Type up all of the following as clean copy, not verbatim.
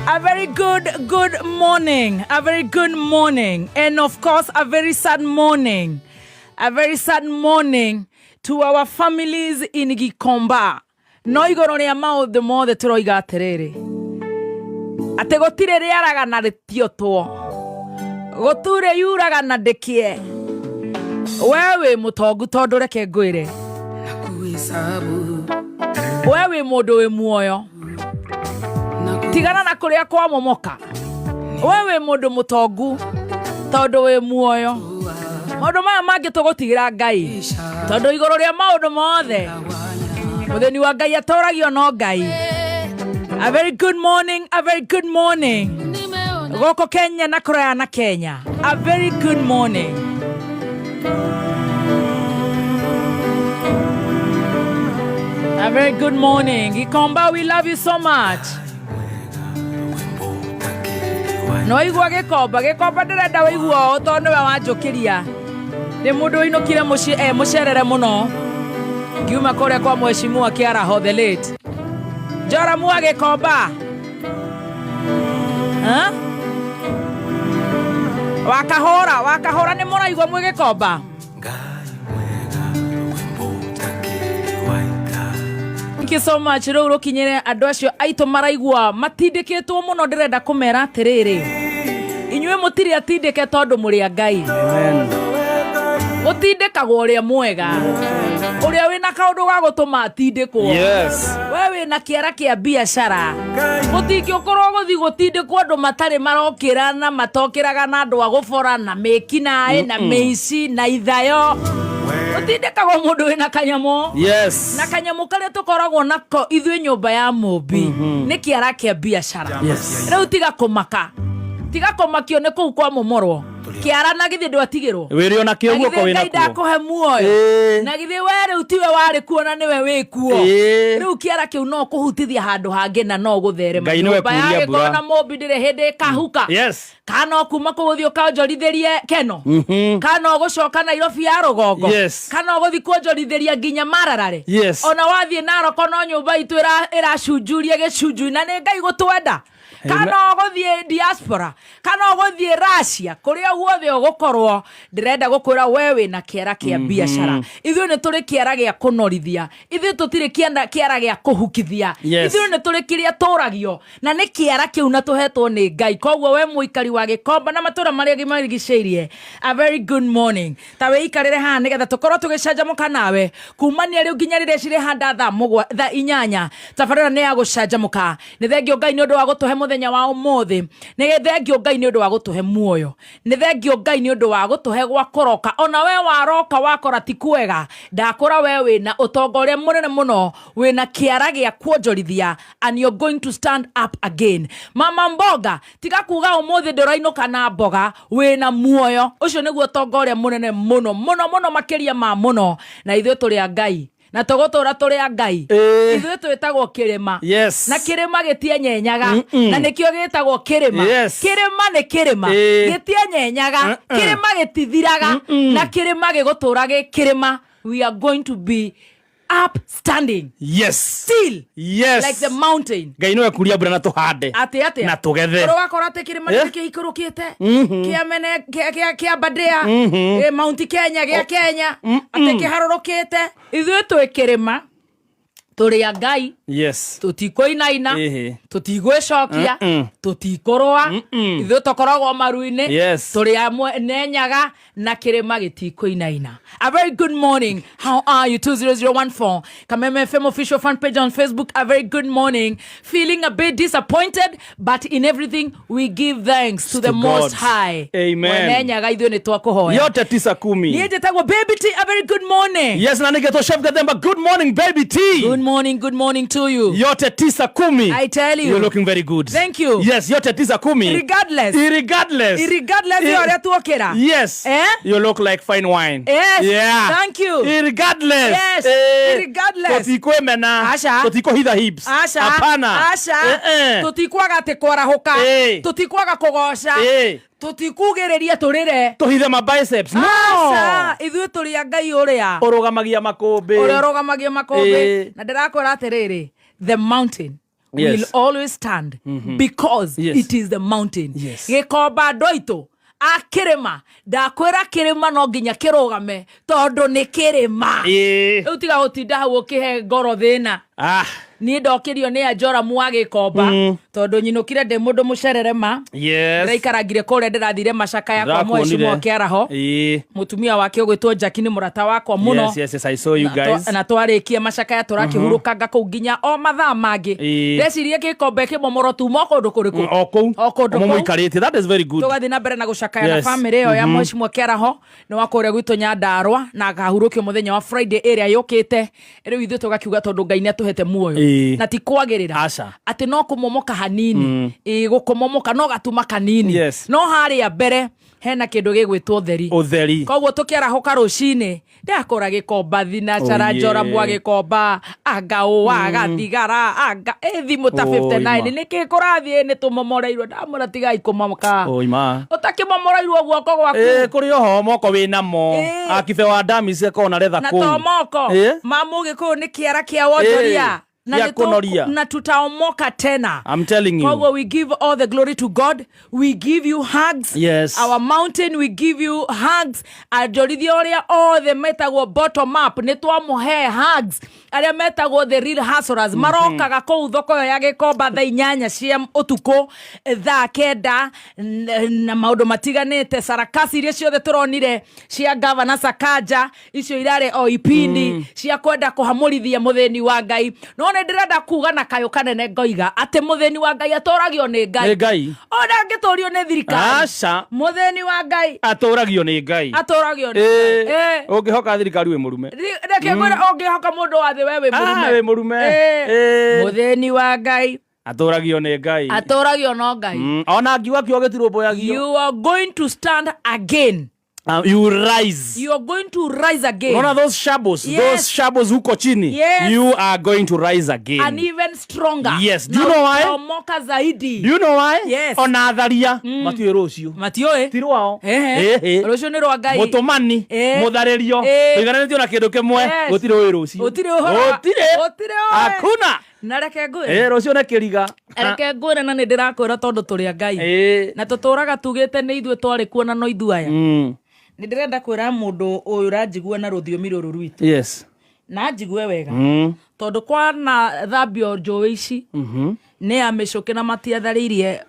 A very good, good morning. A very good morning. And of course, a very sad morning. A very sad morning to our families in Gikomba. No igũrũ rĩa maũndũ mothe tũroiga atĩrĩrĩ atĩ gũtirĩ rĩaraga na rĩtiotwo gũturĩ yuraga na ndĩkĩe we wĩ mũtongu tondũ reke ngwĩre we wĩ mũndũ wĩ muoyo tigana na kũrĩa kwamomoka we wĩ mũndũ mũtongu tondũ wĩ muoyo maũndũ maya mangĩ tũgũtigĩra ngai tondũ igũrũ rĩa maũndũ mothe mũthĩni wa ngai atoragio no ngai. A very good morning, a very good morning gũkũ Kenya na kũraya na Kenya. A very good morning. A very good morning. Gikomba, we love you so much. No igua Gikomba, Gikomba ndĩrenda wĩigua ũũ tondũ nĩwe wanjũkĩria. Nĩ mũndũ ũinũkire mũciĩ e mũcerere mũno. Ngiuma kũrĩa kwa mheshimiwa Kĩaraho the late. Joramu wa Gikomba. Huh? Wakahũra, wakahũra nĩ mũraigua mwĩ Gĩkomba. Thank you so much. Rĩu rũkinyĩre andũ acio aitũ maraigua matindĩkĩtwo mũno ndĩrenda kũmera atĩrĩrĩ inyuĩ mũtirĩ atindĩke tondũ mũrĩ a Ngai. Gũtindĩkagwo ũrĩa mwega ũrĩa wĩna kaũndũ ga gũtũma atindĩkwo. We wĩna kĩara kĩa biacara mũtingĩũkorwo gũthi gũtindĩkwo andũ matarĩ marokĩra na matokĩraga na andũ a gũbora na mĩkinaĩ na mĩici na ithayo. Gũtindĩkagwo mũndũ wĩna kanyamũ na kanyamũ karĩa tũkoragwo nako ithuĩ nyũmba ya mũmbi nĩ kĩara kĩa biacara. Rĩu tiga kũmaka, tiga kũmakio nĩ kũu kwa momorwo kĩara na githĩ ndwatigĩrwo Wĩrĩ ona kĩo na guoko githĩ wĩna Ngai kuo. ndakũhe muoyo na githĩ we rĩu tiwe warĩ kuo na nĩwe wĩ kuo. Rĩu kĩara kĩu no kũhutithia handũ hangĩ na no gũtherema. Ngai nĩwe Nyũmba ya kuria gĩkorwo mbura. na mũmbi ndĩrĩ hĩndĩ ĩkahuka. Kana no kuma kũu ũthiĩ ũkanjorithĩrie keno, kana no gũcoka Nairobi ya rũgongo, kana no gũthiĩ kuonjorithĩria nginya Mararare. Ona wathiĩ Naroko no nyũmba itũ ĩracunjuria gĩcunjui na nĩ Ngai gũtwenda. Kana ũgũthiĩ diaspora, kana ũgũthiĩ Russia, kũrĩa guothe ũgũkorwo ndĩrenda gũkwĩra we wĩna kĩara kĩa biacara. Ithuĩ nĩ tũrĩ kĩara gĩa kũnorithia, ithuĩ tũtirĩ kĩara gĩa kũhukithia. Ithuĩ nĩ tũrĩ kĩrĩa tũragio na nĩ kĩara kĩu na tũhetwo nĩ Ngai. Koguo we mũikari wa Gĩkomba na matũra marĩa marigicĩirie, a very good morning. Ta wĩikarĩre haha nĩgetha tũkorwo tũgĩcanjamũka nawe kumania rĩu nginya rĩrĩa cirĩhanda thaa mũgwa thaa inyanya. Tabarĩra nĩ ya gũcanjamũka. Nĩ thengio Ngai nĩ ũndũ wa gũtũhe mũthenya wa ũmũthĩ, nĩ thengio Ngai nĩ ũndũ wa gũtũhe muoyo, nĩ thengio Ngai nĩ ũndũ wa gũtũhe gwa kũroka. Ona we waroka wakora ti kwega, ndakũra we wĩna ũtonga ũrĩa mũnene mũno, wĩna kĩara gĩa kuonjorithia and you're going to stand up again. Mama mboga, tiga kuga ũmũthĩ ndũrainũka na mboga, wĩna muoyo. Ũcio nĩguo ũtonga ũrĩa mũnene mũno mũno mũno makĩria ma mũno. Na ithuĩ tũrĩ a Ngai na tũgũtũra tũrĩ a Ngai. Ithuĩ twĩtagwo kĩrĩma. Na kĩrĩma gĩtienyenyaga. Na nĩkĩo gĩtagwo kĩrĩma. Kĩrĩma nĩ kĩrĩma. Gĩtienyenyaga. Kĩrĩma gĩtithiraga. Na kĩrĩma gĩgũtũra gĩ kĩrĩma. We are going to be upstanding. Still. Like the mountain. Ngai nĩwe kuria mbura na tũhande. Atĩ atĩa? Na tũgethe. Ũgakora atĩ kĩrĩma nĩ gĩikũrũkĩte. Kĩa mene kĩa kĩa Aberdare, Mount Kenya gĩa Kenya atĩ kĩharũrũkĩte. Ithuĩ twĩ kĩrĩma tũrĩ a Ngai. Tũtikũinaina, tũtigwĩcokia, tũtikũrũa. Ithuĩ tũkoragwo maru-inĩ. Tũrĩ a Nenyaga na kĩrĩma gĩtikũinaina. A very good morning. How are you? 20014 Kameme FM official fan page on Facebook. A very good morning. Feeling a bit disappointed, but in everything we give thanks to the To Most God. High. Amen. Nenyaga ithuĩ nĩ twakũhoya. Yote tisa kumi. Niĩ njĩtagwo Baby T. A very good morning. Yes, na nĩgetwo Chef Gathemba. Good morning, Baby T. Good morning, good morning to you. Yote tisa kumi. I tell you. You're looking very good. Thank you. Yes, yote tisa kumi. Regardless. Irregardless. Irregardless ya ũrĩa tuokĩra. Yes. You look like fine wine. Yes. Yeah. Thank you. Irregardless. Yes. Irregardless. Tũtikwĩmena. Aca. Tũtikũhitha hips. Aca. Hapana. Aca. Eh, eh. Tũtikwaga atĩ kwarahũka. Tũtikwaga kũgoca. Tũtikugĩrĩria tũrĩre. Tũhithe ma biceps. No. Aca. Ithuĩ tũrĩ a Ngai ũrĩa. Ũrũgamagia makũmbĩ. Ũrĩa ũrũgamagia makũmbĩ. Na ndĩrakwĩra atĩrĩrĩ, the mountain will always stand because it is the mountain. Gĩkomba andũ aitũ a kĩrĩma, ndakwĩra kĩrĩma no nginya kĩrũgame tondũ nĩ kĩrĩma. Rĩu tiga gũtinda hau ũkĩhe ngoro thĩna. Niĩ ndokĩrio nĩ Anjoramu wa Gĩkomba tondũ nyinũkire ndĩ mũndũ mũcerere ma. Ndĩraikarangire kũrĩa, ndĩrathire macakaya kwa mheshimiwa Kĩaraho. Mũtumia wake ũgwĩtwo Jackie nĩ mũrata wakwa mũno. Yes, I saw you guys. Na twarĩkia macakaya tũrakĩhurũkanga kũu nginya o mathaa mangĩ. Ndecirie gĩkombe kĩmomoro tuma o kũndũ kũrĩkũ? O kũu. O kũndũ Omo kũu. Mũikarĩte, that is very good. Tũgathiĩ na mbere na gũcakaya na bamĩrĩ ĩyo ya mheshimiwa Kĩaraho nĩ wa kũrĩa gwitũ Nyandarũa, na akahurũkio mũthenya wa Friday ĩrĩa yũkĩte. Rĩu ithuĩ tũgakiuga tondũ Ngai nĩ atũhete muoyo na ti kwagĩrĩra Aca. atĩ no kũmomoka hanini, ĩ gũkũmomoka no gatuma kanini, no harĩa mbere hena kĩndũ gĩgwĩtwo ũtheri. Ũtheri. Koguo tũkĩarahũka rũcinĩ ndakũra Gĩkomba thinacara. Oh, Njora mwa Gĩkomba angaũa gathigara anga ĩ thimũ ta Oh, 59. ima. Nĩkĩ kũrathiĩ? Nĩ tũmomoreirwo. Ndamũra tigai kũmomoka. Oima. Ũtakĩmomoreirwo guoko gwaku. Kũrĩ oho moko wĩnamo. Akibe wa damis akorwo na retha Na kũu. to moko ma mũgĩkũyũ nĩ kĩara kĩa wonjoria na Gĩa nĩ kũnoria. na tutaomoka tena. I'm telling you. Koguo we give all the glory to God. We give you hugs. Our mountain, we give you hugs. Anjorithia ũrĩa othe metagwo bottom up, nĩ twamũhe hugs. Arĩa metagwo the real hustlers marokaga kũu thoko ĩyo ya Gĩkomba thaa 8 cia ũtukũ, thaa 9, na maũndũ matiganĩte. Sarakasi iria ciothe tũronire cia Gavana Sakaja, icio irarĩ o ipindi cia kwenda kũhamũrithia mũthĩni wa Ngai. No nĩ ndĩrenda kuga na kayũ kanene ngoiga atĩ mũthĩni wa Ngai atũragio nĩ Ngai. Nĩ Ngai. Ona angĩtũrio nĩ thirikari. Aca. Mũthĩni wa Ngai atũragio nĩ Ngai. Atũragio nĩ Ngai. Ũngĩhoka thirikari wĩ mũrume. Reke ngwĩre, ũngĩhoka mũndũ wa thĩ, we wĩ Ah, mũrume. wĩ mũrume. Mũthĩni wa Ngai atũragio nĩ Ngai. Atũragio no Ngai. Ona ngiuga kiugo gĩtirũmbũyagio. You are going to stand again. You rise. You are going to rise again. Unaona those shambles? Those shambles huko chini, you are going to rise again. And even stronger. Yes. Do you Na know why? utaomoka zaidi. Do you know why? Yes. Ona atharia matiũĩ rũciũ. Matiũĩ. Ti rwao. Rũciũ nĩ rwa Ngai. Mũtũmani, mũtharĩrio, tũigananĩtio na kĩndũ kĩmwe. Gũtirĩ ũĩ rũciũ. Gũtirĩ ũhoro wa- Gũtirĩ. Gũtirĩ ũĩ. Hakuna. Na reke ngwĩre. Rũciũ nĩ kĩriga. Reke ngwĩre, na nĩ ndĩrakwĩra tondũ tũrĩ a Ngai na tũtũraga tugĩte nĩ ithuĩ twarĩ kuo na no ithuĩ aya. Nĩ ndĩrenda kwĩra mũndũ ũyũ ũranjigua na rũthiomi rũrũ rwitũ na njigue wega, tondũ kwana thambio njũĩ ici nĩ a mĩcũkĩ na matiatharĩirie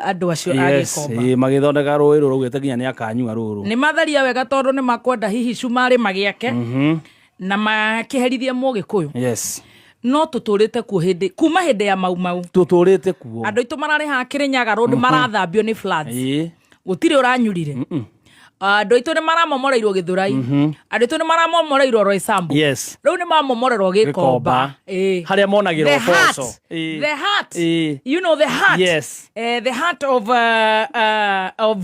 andũ acio a Gĩkomba. Magĩthondeka rũĩ rũrũ augĩte nginya nĩ akanyua rũrũ. Nĩ matharia wega tondũ nĩ makwenda hihi cumarĩ magĩake na makĩherithie mũgĩkũyũ. No tũtũrĩte kuo hĩndĩ kuma hĩndĩ ya Mau Mau. Tũtũrĩte kuo. Andũ aitũ mararĩ haha Kĩrĩnyaga Road marathambio nĩ floods. Gũtirĩ ũranyurire. Andũ aitũ nĩ maramomoreirwo Gĩthũrai, andũ aitũ nĩ maramomoreirwo Roysambu. Rĩu nĩ mamomorerwo Gĩkomba. Gĩkomba. Harĩa monagĩrwo The heart, mboco. The heart, you know the heart, the heart of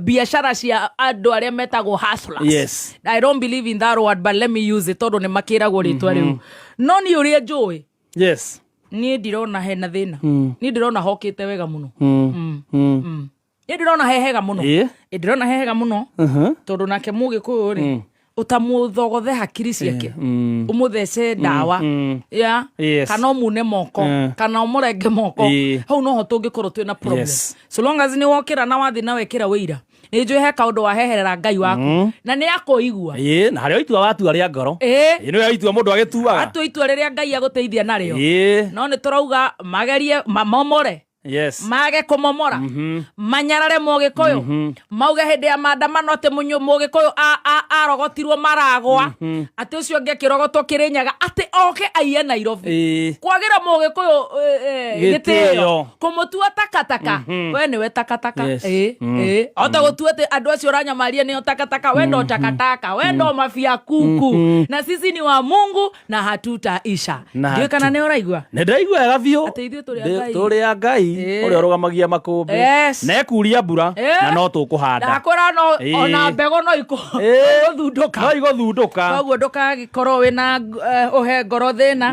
biashara cia andũ arĩa metagwo hustlers. I don't believe in that word, but let me use it tondũ nĩ makĩragwo rĩtwa rĩu. No niĩ ũrĩa njũĩ, niĩ ndirona hena thĩna. Niĩ ndĩrona hokĩte wega mũno. Niĩ ndĩrona he hega mũno. Ĩ, ndĩrona he hega mũno tondũ nake mũgĩkũyũ rĩ, ũtamũthogothe hakiri ciake, ũmũthece ndawa ya kana ũmune moko kana ũmũrenge moko, hau noho tũngĩkorwo twĩna problem. So long as nĩ wokĩra na wathiĩ na wekĩra wĩira, nĩ njũĩ he kaũndũ waheherera Ngai waku na nĩ akũigua. Na harĩa itua watua rĩa ngoro. Nĩwe itua mũndũ agĩtuaga. Atua itua rĩrĩa Ngai agũteithia narĩo. No nĩ tũrauga magerie mamomore, mage kũmomora, manyarare mũgĩkũyũ, mauge hĩndĩ ya maandamano atĩ mũgĩkũyũ arogotirwo maragwa, atĩ ũcio ũngĩ akĩrogotwo Kĩrĩnyaga, atĩ oke aiye Nairobi. Kwagĩra mũgĩkũyũ Gĩtĩo. gĩtĩo, kũmũtua takataka, we nĩwe takataka. Ota gũtua atĩ andũ acio ũranyamaria nĩo takataka, we ndo takataka, we ndo mafia kuku, na sisi ni wa Mungu na hatutaisha. Na Ndiũĩ kana nĩ ũraigua. Nĩ ndĩraigua wega biũ. Atĩ ithuĩ tũrĩ a Ngai. Tũrĩ a Ngai ũrĩa ũrũgamagia makũmbĩ na ekuria mbura na no tũkũhanda. Ndakwĩra no ona mbegũ no igũthundũka. No igũthundũka. Koguo ndũkagĩkorwo wĩna ũhe ngoro thĩna.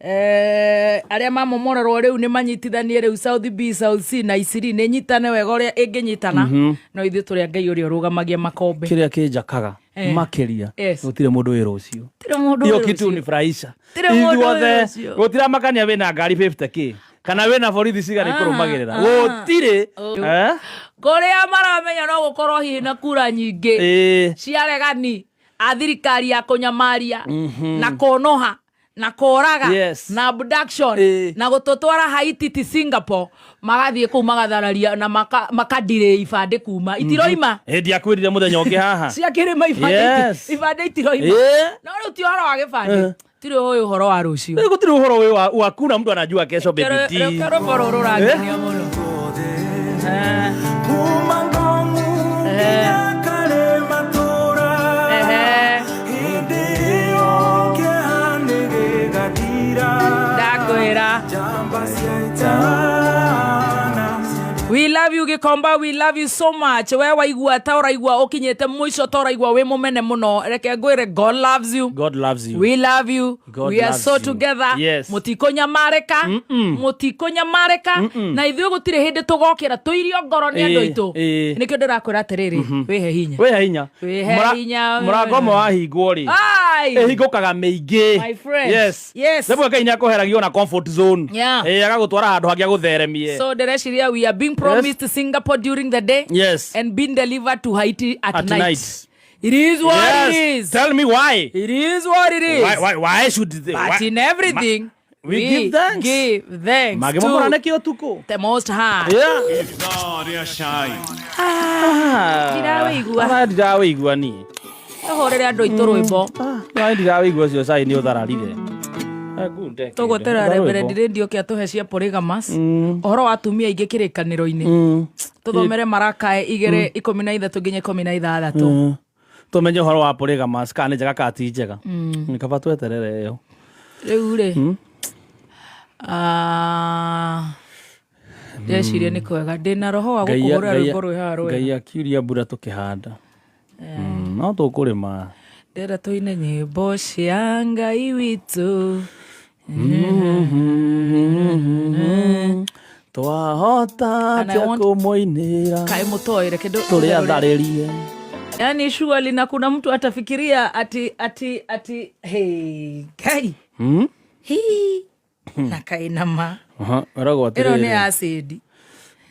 Arĩa mamomorerwo rĩu nĩ manyitithanie rĩu South B, South C na Isiri nĩ nyitane wega ũrĩa ĩngĩnyitana, no ithuĩ tũrĩ a Ngai ũrĩa ũrũgamagia makombe. Kĩrĩa kĩnjakaga makĩria, gũtirĩ mũndũ wĩ rũciũ. Tirĩ mũndũ Hiyo wĩ kitu rũciũ. nifurahisha. Tirĩ mũndũ wĩ Ithuothe rũciũ. gũtiramakania wĩna ngari 50K kana wĩna borithi cigana ikũrũmagĩrĩra, gũtirĩ. Eh? Kũrĩa maramenya no gũkorwo hihi na kura nyingĩ cia regani a thirikari ya kũnyamaria na kũnũha na kũraga na abduction na gũtũtwara Haiti ti Singapore, magathiĩ kũu magathararia na makadirĩ ibandĩ kuma itiroima. Ĩ, ndiakwĩrire mũthenya ũngĩ haha? Cia kĩrĩma ibandĩ ibandĩ itiroima. No rĩu ti ũhoro wa gĩbandĩ, tirĩ ũĩ ũhoro wa rũciũ. Gũtirĩ ũhoro wĩ hakuna mtu anajua kesho, baby D. Reke rwĩmbo rũrũ rũrangenia mũno. Kuma Ngongu nginya Karĩmatũra, hĩndĩ ĩyo kĩeha nĩ gĩgathira. Ndakwĩra. Njamba cia itana. We love you, Gikomba, we love you so much. We waigua ta ũraigua ũkinyĩte mũico, ta ũraigua wĩ mũmene mũno, reke ngwĩre, God loves you. God loves you. We love you. God We are loves so you. together. Mũtikũnyamarĩka, mũtikũnyamarĩka, na ithuĩ gũtirĩ hĩndĩ tũgokĩra tũirio ngoro nĩ andũ aitũ. Nĩkĩo ndĩrakwĩra atĩrĩrĩ, wĩhe hinya. Wĩhe hinya. Wĩhe hinya. Mũrango ũmwe wahingwo rĩ, Ai! ĩhingũkaga mĩingĩ. My friend. Yes. Rĩmwe Ngai nĩ akũheragia ona comfort zone. Agagũtwara handũ hangĩ agũtheremie. So ndĩreciria we are being promised Singapore during the day and being delivered to Haiti at At night. night. It is what it is. Tell me why. It is what it is. Why should they, But why? in everything, We give thanks. give thanks Magĩmomora to nĩkĩ ũtukũ? the Most High. Ithaa rĩa cai. Ndirawĩigua. Ah, ndirawĩigua niĩ. Tũhũrĩre andũ aitũ rwĩmbo. Ah, ndirawĩigua ũcio cai nĩ ũthararire. Tũgweterera Reverend Radio kĩa tũhe cia polygamous, ũhoro wa atumia aingĩ kĩrĩkanĩro-inĩ. Tũthomere Marakae 2:13 nginya 16. Tũmenye ũhoro wa polygamous kana nĩ njega kana ti njega. Nĩ kaba tweterere ĩyo. Rĩu rĩ, ndĩreciria nĩ kwega ndĩna roho wa gũkũhũrĩra rwĩmbo rwĩ haha rwega. Ngai akiuria mbura tũkĩhanda. No tũkũrĩma. Ndĩrenda tũine nyĩmbo cia Ngai witũ. Twahota And I atĩa kũmũinĩra Kaĩ mũtoĩ, reke tũrĩ atharĩrie? Yani surely na kuna mtu atafikiria ati hey, kai hi na kainama. Aha, weragwo Ĩno nĩ atĩrĩrĩ, acid.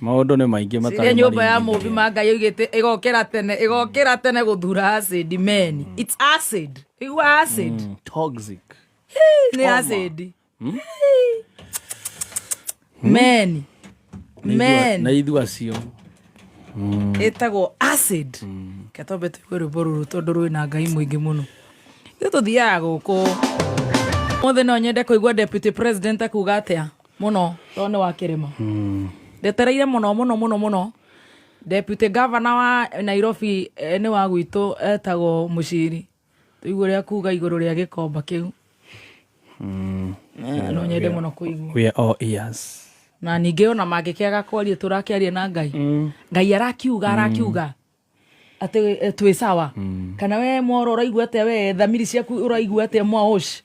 Maũndũ nĩ maingĩ Ciria matarĩ nyũmba ya maringithie. mũmbi ma Ngai oigĩte ĩgokĩra tene gũthura acid meni. It's acid, igua acid. Toxic. Nĩ acid meni Na meni. ithuĩ acio. Ĩtagwo acid. Ke twambe tũigue rwĩmbo rũrũ tondũ rwĩna Ngai mũingĩ mũno. Ithuĩ tũthiaga gũkũ mũthĩ. No nyende kũigua deputy president akuga atĩa mũno, tondũ nĩ wa kĩrĩma. Ndetereire mũno mũno mũno mũno. Deputy governor wa Nairobi, nĩ wa gwitũ, etagwo Mũciri. Tũigue ũrĩa kuga igũrũ rĩa gĩkomba kĩu. No nyende mũno kũigua. We are all ears. Na ningĩ ona mangĩkĩaga kwaria, tũrakĩaria na Ngai. Ngai arakiuga atĩ twĩ sawa. Kana we mworo ũraigua atĩa? We thamiri ciaku ũraigua atĩa, mwaũci?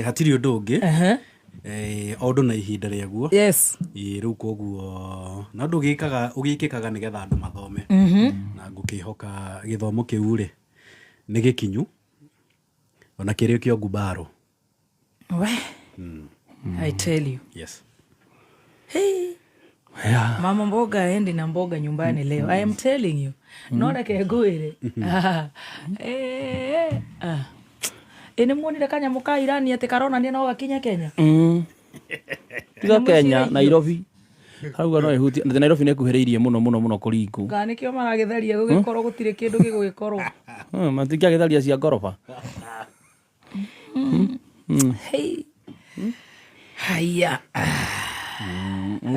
Hatirĩ ũndũ ũngĩ. O ũndũ na ihinda rĩaguo. Ĩ, rĩu koguo na ũndũ ũgĩkaga ũgĩkĩkaga nĩgetha andũ mathome, na ngũkĩhoka gĩthomo kĩu rĩ nĩ gĩkinyu ona kĩrĩ kĩo ngubaro. We, I tell you. Hey. Mama mboga aendi na mboga nyumbani leo, I am telling you. No reke ngwĩre. Ah. Ĩ, nĩ muonire kanyamũ ka Irani atĩ karonania no gakinye Kenya? Tiga Kenya, Nairobi harauga no ĩhutie na Nairobi nĩ ĩkuhĩrĩirie mũno mũno mũno kũringũ. Kana nĩkĩo maragĩtharia gũgĩkorwo gũtirĩ kĩndũ gĩgũgĩkorwo. Matingĩagĩtharia cia ngoroba. Hey. Haya.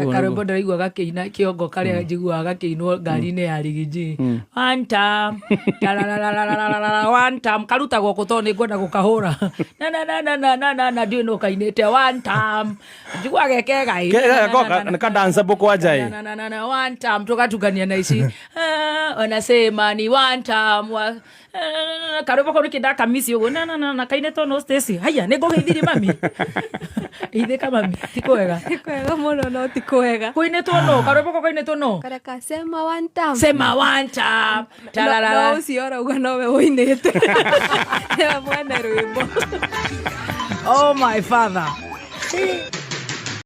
Karwĩmbo ndĩraigua gakĩina kĩongo karĩa njiguaga gakĩinwo ngari-inĩ ya rigiji. One time, tarararararara, one time. Karutagwo kũ tondũ nĩngwenda gũkahũra. Na na na na na na na na ndiũĩ nũ kainĩte one time. Njiguaga ge kega ĩ. Nĩ ka danceable kwanja ĩ. Na, na, na, na, one time tugatukania na ici. Ah, wanasema ni one time wa ah, karwĩmbo kau nĩkĩ ndakamisi ũguo na na na na kainĩtwo no Stacy. Haya nĩngũgeithirie mami. Geithĩka mami, ti kwega. Ti kwega mũno no ti kwega. Kũinĩtwo no karwĩmbo kau kainĩtwo no Karĩa ka sema one time. Sema one time. No Tararara. ũcio ũrauga nowe ũinĩte. Nĩwe mwene rwĩmbo. Oh my father.